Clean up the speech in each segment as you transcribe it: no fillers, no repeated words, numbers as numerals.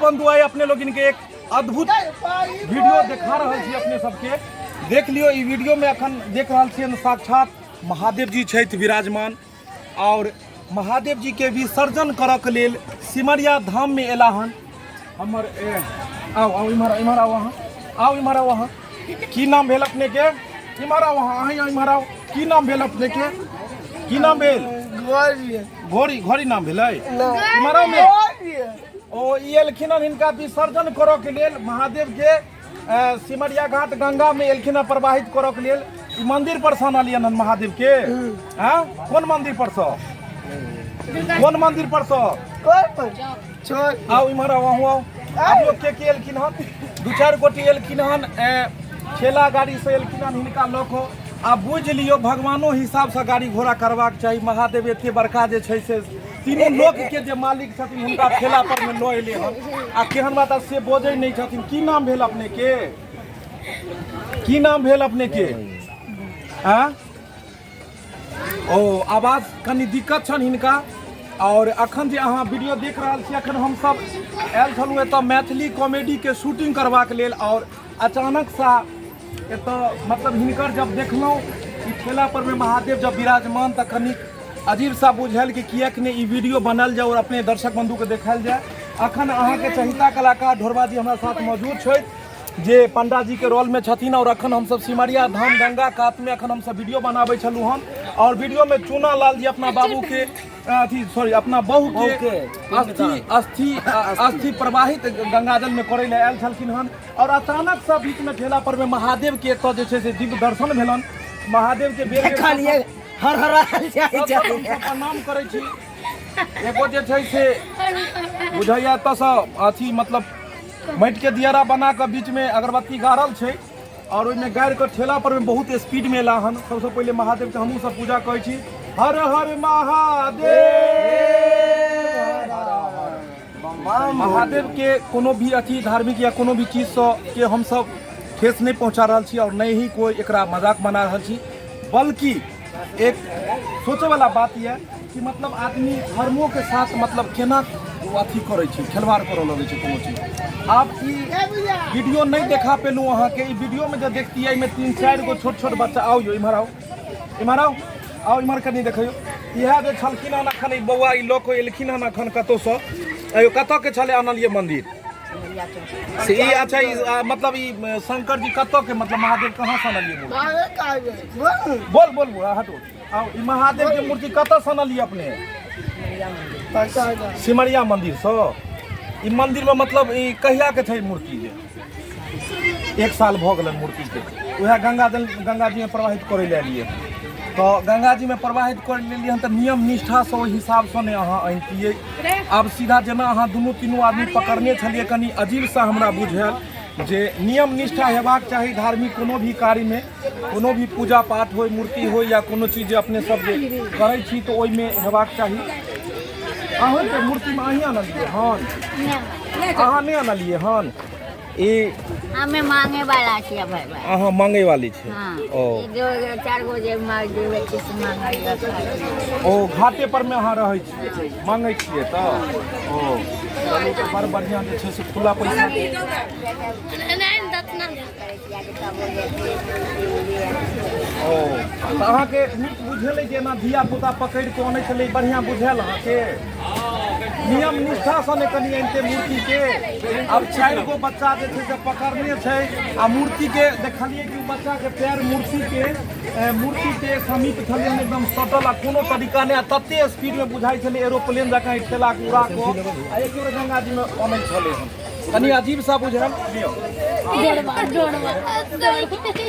बंधु आइ अपने लोगिन के एक अद्भुत वीडियो देखा रहल छी अपने सबके। देख लियो ई वीडियो में अखन देख रहल छियनि साक्षात महादेव जी छथि विराजमान और महादेव जी के विसर्जन करऽ के लेल सिमरिया धाम में एला हन हमर। आउ आउ इम्हर इम्हर आउ अहाँ, आउ इम्हर आउ अहाँ। की नाम भेल अपने के? इम्हर आउ अहाँ, अहीं इम्हर आउ। की नाम भेल अपने के? की नाम भेल? घोड़ी। घोड़ी नाम भेलै? इम्हर आउ ने। ओ ई एलखिन हन हिनका विसर्जन करऽ के लेल महादेव के सिमरिया घाट गंगा में एलखिन हन प्रवाहित करऽ के लेल। ई मंदिर पर से अनलियन हन महादेव के? हाँ, कोन मंदिर पर से? कोन मंदिर पर से? आउ इम्हर आउ, अहूँ आउ। आप लोग के के एलखिन हन? दू चारि गोटे एलखिन हन, ठेला गाड़ी से एलखिन हन हिनका लऽ कऽ। आ बुझि लियौ भगवानो हिसाबसँ गाड़ी घोड़ा करबाक चाही। महादेव एते बड़का जे छै से तीनू लोकके जे मालिक छथिन हुनका ठेला पर मे लऽ एलै हन। आ केहन बात से बजै नहि छथिन। की नाम भेल अपनेके? की नाम भेल अपनेके? आँ ओ आवाज कनि दिक्कत छनि हिनका। और अखन जे अहाँ वीडियो देख रहल छी, अखन हमसब आयल छलहुँ एतऽ मैथिली कॉमेडीके शूटिंग करबाक लेल और अचानक सा एतऽ मतलब हिनकर जब देखलहुँ ई ठेला पर में महादेव जब विराजमान तऽ कनि अजीब सा बुझायल कि किएक नहि ई वीडियो बनायल जाय और अपने दर्शक बंधुके देखायल जाय। अखन अहाँके चहिता कलाकार ढोरबा जी हमरा साथ मौजूद छथि जे पंडा जी के रोल में छथिन। और अखन हमसब सिमरिया धाम गंगा कात में अखन हमसब वीडियो बनाबै छलहुँ हन और वीडियो में चूना लाल जी अपना बाबू के अथी सॉरी अपना बहू के अस्थि अस्थि अस्थि प्रवाहित गंगाजल में करै लए आयल छलखिन हन और अचानक से बीच में ठेला पर में महादेव के एतऽ जे छै से दिव्य दर्शन भेलन। महादेव के बेर बेर देखलियै हर हर जाइ सब छै। हमसब प्रणाम करै छी। एगो जे छै से बुझैया एतऽसँ अथी मतलब माटिके दियरा बना कऽ बीचमे अगरबत्ती गाड़ल छै और ओहिमे गाड़ि कऽ ठेला पर में बहुत स्पीड में एला हन। सबसँ पहिले महादेव के हमहूँ सब पूजा करै छी। हर हर महादेव। महादेव के कोनो भी अथी धार्मिक या कोनो भी चीजसँ के हमसब ठेस नहि पहुँचा रहल छी और नहि ही कोइ एकरा मजाक बना रहल छी, बल्कि एक सोचैवला बात यऽ कि मतलब आदमी धर्मों के साथ मतलब केना अथी करै छै, खेलवाड़ करऽ लगै छै कोनो चीज। आब ई वीडियो नहि देखा पेलहुँ अहाँके। ई वीडियोमे जे देखतियै एहिमे 3-4 गो छोट छोट बच्चा। आउ यौ इम्हर आउ, इम्हर आउ, आउ इम्हर कनि देखियौ। इएह जे छलखिन हन अखन ई बौआ ई लऽ कऽ एलखिन हन अखन कतहुसँ। अयो कतऽ के छलै आनलियै मंदिर से ई? अच्छा ई मतलब ई शंकर जी कतऽ के मतलब महादेव कहाँ से आनलियै मूर्ति? बोल बोल बोल हटो। आउ ई महादेव के मूर्ति कतऽ से आनलियै अपने? सिमरिया मंदिर से। ई मंदिर में मतलब ई कहिया के छै मूर्ति? जे 1 साल भऽ गेलै मूर्ति के। वएह गंगा जल गंगा जी में प्रवाहित करै लए एलियै तऽ गंगा जी में प्रवाहित कर लेलियै हन तऽ नियम निष्ठासँ ओहि हिसाबसँ नहि अहाँ अनितियै। आब सीधा जेना अहाँ दुनू तीनू आदमी पकड़ने छलियै कनि अजीब सा हमरा बुझायल जे नियम निष्ठा हेबाक चाही धार्मिक कोनो भी कार्यमे, कोनो भी पूजा पाठ होइ, मूर्ति होइ या कोनो चीज जे अपने सब जे करै छी तऽ ओहिमे हेबाक चाही। अहूँके मूर्तिमे अहीं आनलियै हन? अहाँ नहि आनलियै हन? ई हमे मांगे वाला छियै भाई भाई। अहाँ मांगे वाली छी? हाँ। ओ ई दो गो चार गो जे मांग देबै छै से मांगे ओ घाटे पर मे अहाँ रहै छियै, मांगै छियै तऽ? ओ चलू तऽ बड़ बढ़िआँ जे छै से खुला पैसा। ओ तऽ अहाँके नीक बुझेलै जे एना धिया पुता पकड़ि कऽ अनै छलै, बढ़िआँ बुझायल अहाँके? नियम निष्ठासँ ने कनि अनिते मूर्तिके। आब 4 गो बच्चा जे छै से पकड़ने छै आ मूर्तिके देखलियै कि ओ बच्चाके पैर मूर्तिके समीप छलै हन एकदम सटल आ कोनो तरीका नहि आ तते स्पीडमे बुझाइ छलै एरोप्लेन जकाँ ई ठेलाके उड़ा कऽ आ एक बेर गंगाजीमे अनै छलै हन। कनि अजीब सा बुझायल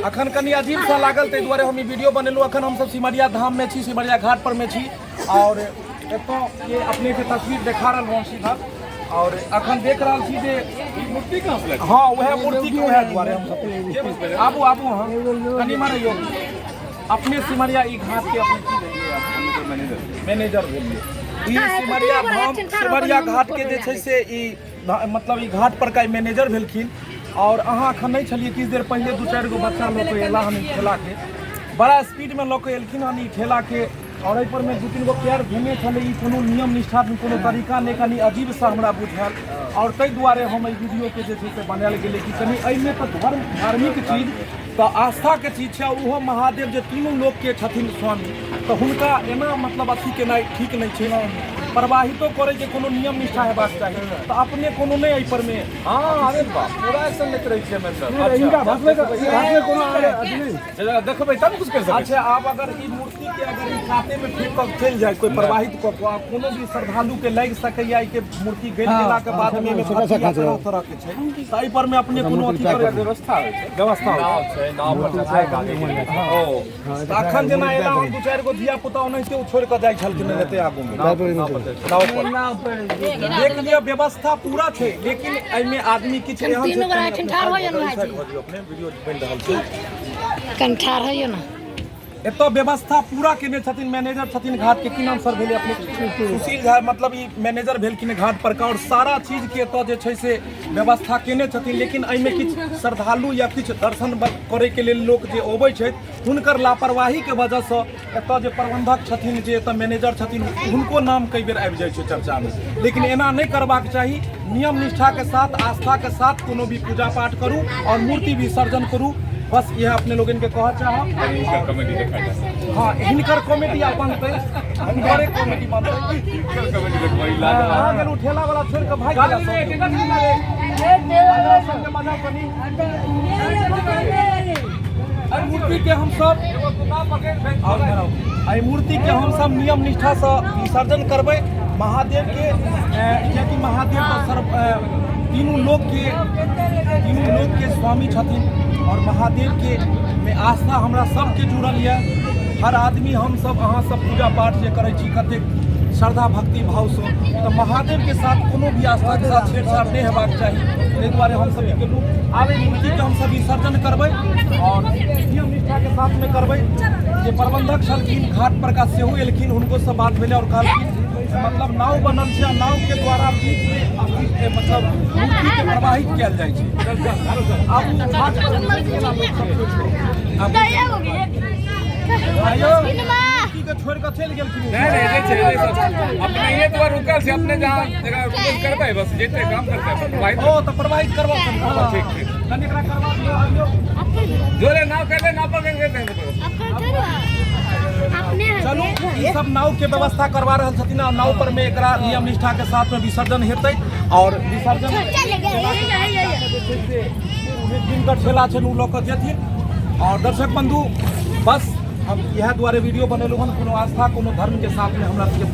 अखन, कनि अजीब सा लागल, ताहि दुआरे हम ई वीडियो बनेलहुँ। अखन हमसब सिमरिया धाममे छी, सिमरिया घाट पर मे छी और एतऽ के अपने के तस्वीर देखा रहल हूँ सीधा। और अखन देख रहल छी जे मूर्ति कहाँ से? हाँ वएह मूर्ति के वएह दुआरे हमसब। आबू आबू अहाँ कनि मारैयौ अपने। सिमरिया ई घाट के अपने की भेलियै? मैनेजर भेलियै। ई सिमरिया धाम सिमरिया घाट के जे छै से ई मतलब ई घाट पर का मैनेजर भेलखिन। और अहाँ अखन नहि छलियै, किछु देर पहिले 2-4 गो बच्चा लऽ कऽ एला हन ई ठेला के, बड़ा स्पीडमे लऽ कऽ एलखिन हन ई ठेला के। आओर एहि पर मे दू तीन गो पैर धेने छलै। ई कोनो नियम निष्ठा कोनो तरीका नहि, कनि अजीबसँ हमरा बुझायल आओर ताहि दुआरे हम एहि वीडियोके जे छै से बनायल गेलै कि कनि एहिमे तऽ धर्म धार्मिक चीज तऽ आस्थाके चीज छै, ओहो महादेव जे तीनू लोकके छथिन स्वामी, तऽ हुनका एना मतलब अथी केनाइ ठीक नहि छै। प्रवाहितो करैके कोनो नियम निष्ठा हेबाक चाही, तऽ अपने कोनो नहि एहि पर मे। हँ, अरे बाप, पूरा एक्शन लैत रहै छियै हमे सब। हिनका भसबै कोनो अथी नहि। जे देखबै तब कुछ करि सकै। अच्छा, आब अगर ई मूर्ति के अगर ई काते में फेंक कऽ चलि जाय कोई प्रवाहित कऽ कऽ, आब कोनो भी श्रद्धालु के लागि सकैया एहि के मूर्ति गलि गेला के बाद में एहिमे फतिया तरह तरह के छै, तऽ एहि पर में अपने कोनो अथी करे व्यवस्था होइ छै, व्यवस्था होइ नाव छै, नाव पर चढ़ाए के आगे गेल। ओ तऽ अखन जेना एला हन दू चारि गो धिया पुता, ओनाहिते ओ छोड़ि कऽ जाइ छलखिन एते आगू में नाव पर नाव पर। देख लिअ, व्यवस्था पूरा छै, लेकिन एहिमे आदमी किछु एहन छै। तीनू गोरा एखन ठाढ़ हो जाउ ने भाईजी। भऽ जाउ अपने, वीडियो बनि रहल छै। कनि ठाढ़ होइयौ ने। एतऽ व्यवस्था पूरा केने छथिन मैनेजर छथिन घाट के। की नाम सर भेलै अपने? सुशील झा। मतलब ई मैनेजर भेलखिन घाट पर का आओर सारा चीज के एतऽ जे छै से व्यवस्था केने छथिन, लेकिन एहिमे किछु श्रद्धालु या किछु दर्शन करैके लेल लोक जे अबै छथि, हुनकर लापरवाहीके वजहसँ एतऽ जे प्रबंधक छथिन, जे एतऽ मैनेजर छथिन, हुनको नाम कई बेर आबि जाइ छै चर्चामे। लेकिन एना नहि करबाक चाही। नियम निष्ठाके साथ, आस्थाके साथ कोनो भी पूजा पाठ करू आओर मूर्ति विसर्जन करू, बस इएह अपने लोगन के कहऽ चाहब। हिनकर कॉमेडी देखा जाए। हँ, हिनकर कॉमेडी आब बनतै, हिनकरे कॉमेडी बनतै। हिनकर कॉमेडी देखबै लाजवाब। अहाँ गेलहुँ ठेला वाला छोड़ि कऽ भागि गेला सब। संगे मजा कनी। एहि मूर्ति के हम सब, एहि मूर्ति के हम सब नियम निष्ठा से विसर्जन करबै महादेव के, कियाकि महादेव तऽ सर्व तीनू लोक के स्वामी छथिन और महादेव के में आस्था हमरा सबके जुड़ल यऽ। हर आदमी, हम सब, अहाँ सब पूजा पाठ जे करै छी कतेक श्रद्धा भक्ति भावसँ, तऽ महादेव के साथ कोनो भी आस्था के साथ छेड़छाड़ नहि हेबाक चाही। ताहि दुआरे हमसब ई केलहुँ। आब एहि मूर्तिके हमसब विसर्जन करबै और नियम निष्ठाके साथमे करबै। जे प्रबंधक छलखिन घाट पर का, सेहो एलखिन, हुनको से बात भेलै और कहलखिन मतलब नाव बनल छै आ नाव के द्वारा बीचमे अथी मतलब मूर्तिके प्रवाहित कयल जाइ छै। आब ओ घाट पर चलि गेला लोक सब छोड़ि कऽ। मूर्तिके छोड़ि कऽ चलि गेलखिन। नहीं नहीं, नहीं छै, नहीं सब अपने ये द्वार रुकल छै, अपने जहाँ जगह क्लोज करबै, बस जेते काम करतै भाई। ओ तऽ प्रवाहित करबऽ। ठीक ठीक। कनि एकरा करबा दियौ, आबियौ। जोरे नाव कर ले, नाव पकड़ के दे। चलू, ई सब नाव के व्यवस्था करवा रहल छथिन आ नाव पर में एकरा नियम निष्ठा के साथ में विसर्जन हेतै और विसर्जन जे छै से जिनकर ठेला छनि ओ लऽ कऽ जेथिन। और दर्शक बंधु, बस हम इएह दुआरे वीडियो बनेलहुँ हन। कोनो आस्था, कोनो धर्मके साथमे हमरा सबके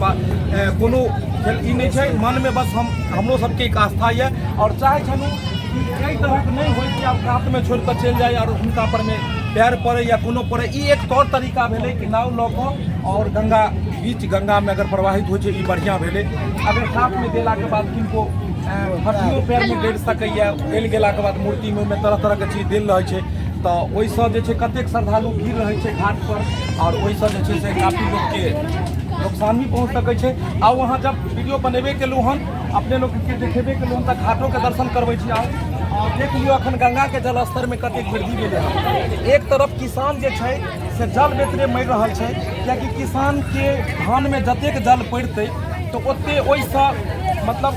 कोनो खेल ई नहि छै मनमे, बस हम हमरो सबके एक आस्था यऽ और चाहै छलहुँ कि एहि तरहक नहि होइ कि आब कातमे छोड़ि कऽ चलि जाइ आओर हुनका परमे पैर पड़ै या कोनो पड़ै। ई एक तौर तरीका भेलै कि नाव लऽ कऽ आओर गंगा बीच गंगामे अगर प्रवाहित होइ छै, ई बढ़िआँ भेलै। अगर कातमे देलाके बाद किनको हड्डियो पैरमे गड़ि सकैए, गलि गेलाके बाद मूर्तिमे ओहिमे तरह तरहके चीज देल रहै छै, तऽ ओहिसँ जे छै कतेक श्रद्धालु भीड़ रहै छै घाटपर आओर ओहिसँ जे छै से काफी लोकके नुकसान भी पहुँच सकै छै। आ वहाँ जब वीडियो बनेबे केलहुँ हन, अपने लोकके देखेबे केलहुँ हन, तऽ घाटोके दर्शन करबै छी। आउ आओर देख लियौ अखन गंगाके जल स्तरमे कतेक वृद्धि भेलै हन। एक तरफ किसान जे छै से जल बेतरे मरि रहल छै, कियाकि किसानके धानमे जतेक जल पड़तै तऽ ओतेक ओहिसँ मतलब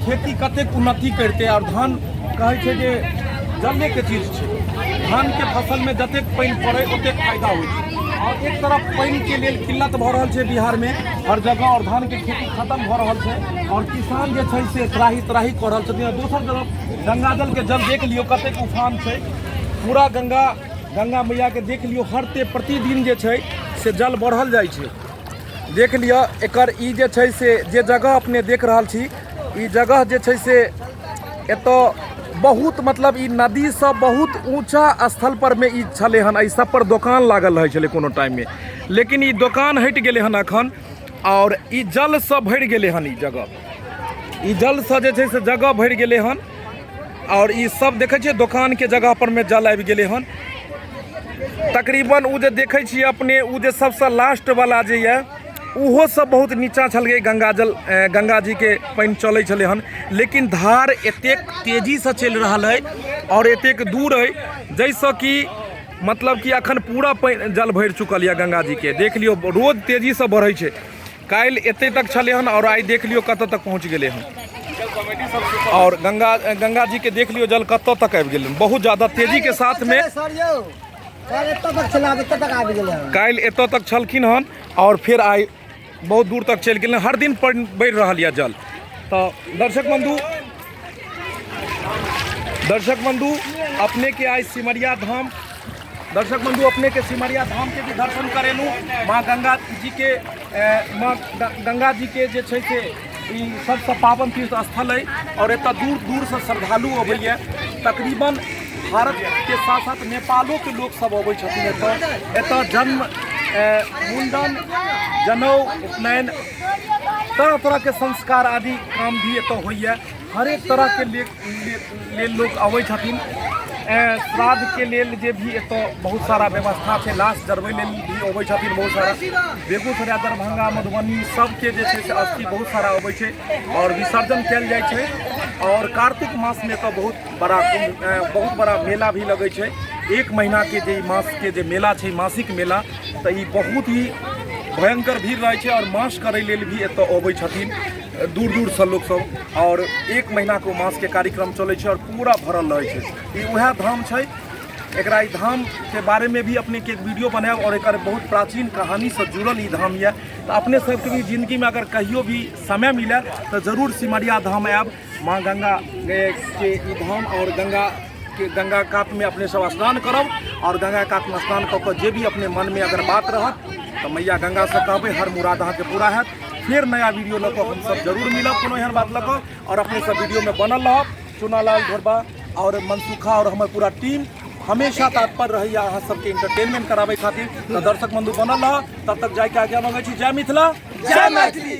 खेती कतेक उन्नति करितै। आओर धान कहै छै जे जलेके चीज छै, धानके फसलमे जतेक पानि पड़ै ओतेक फायदा होइ छै। आओर एक तरफ पानिके लेल किल्लत भऽ रहल छै बिहारमे हर जगह आओर धानके खेती खतम भऽ रहल छै आओर किसान जे छै से त्राही त्राही कऽ रहल छथिन। आओर दोसर तरफ गंगाजलके जल देख लियौ कतेक उफान छै। पूरा गंगा गंगा मैयाके देख लियौ, हर ते प्रतिदिन जे छै से जल बढ़ल जाइ छै। देख लिअ, एकर ई जे छै से जे जगह अपने देख रहल छी, ई जगह जे छै से एतऽ बहुत मतलब ई नदीसँ बहुत ऊँचा स्थल पर मे ई छलै हन। एहि सब पर दोकान लागल रहै छलै कोनो टाइममे, लेकिन ई दोकान हटि गेलै हन अखन आओर ई जलसँ भरि गेलै हन ई जगह। ई जलसँ जे छै से जगह भरि गेलै हन आओर ई सब देखै छियै दोकानके जगह पर मे जल आबि गेलै हन तकरीबन। ओ जे देखै छियै अपने, ओ जे सबसँ लास्ट वाला जे यऽ, ओहो सब बहुत नीचाँ छलै। गंगा जल, गंगा जीके पानि चलै छलै हन, लेकिन धार एतेक तेजीसँ चलि रहल है आओर एतेक दूर है जाहिसँ कि मतलब कि अखन पूरा पानि जल भरि चुकल यऽ गंगा जी के। देख लियौ रोज तेजीसँ बढ़ै छै। काल्हि एते तक छलै हन आओर आइ देख लियौ कतऽ तक पहुँच गेलै हन। आओर गंगा गंगा जी के देख लियौ जल कतऽ तक आबि गेलै, बहुत ज्यादा तेजी के साथ में। सर यौ, सर एतऽ तक छलै, आब एतऽ तक आबि गेलै हन। काल्हि एतऽ तक छलखिन हन आओर फेर आइ बहुत दूर तक चलि गेलै। हर दिन बढ़ि रहल यऽ जल। तऽ दर्शक बंधु, दर्शक बंधु अपने के आइ सिमरिया धाम, दर्शक बंधु अपने के सिमरिया धाम के भी दर्शन करेलहुँ। माँ गंगा जी के, माँ गंगा जी के जे छै से ई सबसँ पावन तीर्थ स्थल अइ आओर एतऽ दूर दूरसँ श्रद्धालु अबैए। तकरीबन भारत के साथ साथ नेपालो के लोक सब अबै छथिन एतऽ। एतऽ जन्म, मुंडन, जनउ, उपनयन, तरह तरह के संस्कार आदि काम भी एतऽ होइए। हरेक तरह के लेल लोक अबै छथिन। श्राद्ध के लेल जे भी एतऽ बहुत सारा व्यवस्था छै, लाश जरबै लेल भी अबै छथिन बहुत सारा। बेगूसराय, दरभंगा, मधुबनी सबके जे छै से अस्थि बहुत सारा अबै छै आओर विसर्जन कयल जाइ छै। आओर कार्तिक मासमे एतऽ बहुत बड़ा कुम्भ, बहुत बड़ा मेला भी लगै छै। एक महीना के जे ई मास के जे मेला छै, मासिक मेला, तऽ ई बहुत ही भयंकर भीड़ रहै छै आओर मास करै लेल भी एतऽ अबै छथिन दूर दूरसँ लोकसभ। आओर एक महीनाके ओ मासके कार्यक्रम चलै छै आओर पूरा भरल रहै छै। ई उएह धाम छै। एकरा ई धामके बारेमे भी अपनेके एक वीडियो बनायब आओर एकर बहुत प्राचीन कहानीसँ जुड़ल ई धाम यऽ। तऽ अपने सबके भी जिन्दगीमे अगर कहियो भी समय मिले तऽ जरूर सिमरिया धाम आयब। माँ गंगा के ई धाम आओर गंगा के गंगा कातमे अपने सब स्नान करब आओर गंगा कातमे स्नान कऽ कऽ जे भी अपने मनमे अगर बात रहत तऽ मैया गंगासँ कहबै, हर मुराद अहाँके पूरा हैत। फेर नया वीडियो लऽ कऽ हमसब जरूर मिलब कोनो एहन बात लऽ कऽ आओर अपने सब वीडियोमे बनल रहब। चुनालाल ढोरबा आओर मनसुखा आओर हमर पूरा टीम हमेशा तत्पर रहैए अहाँ सबके इंटरटेनमेंट कराबै खातिर। तऽ दर्शक बंधु बनल रह, तब तक जाइके आज्ञा मांगै छी। जय मिथिला, जय मैथिली।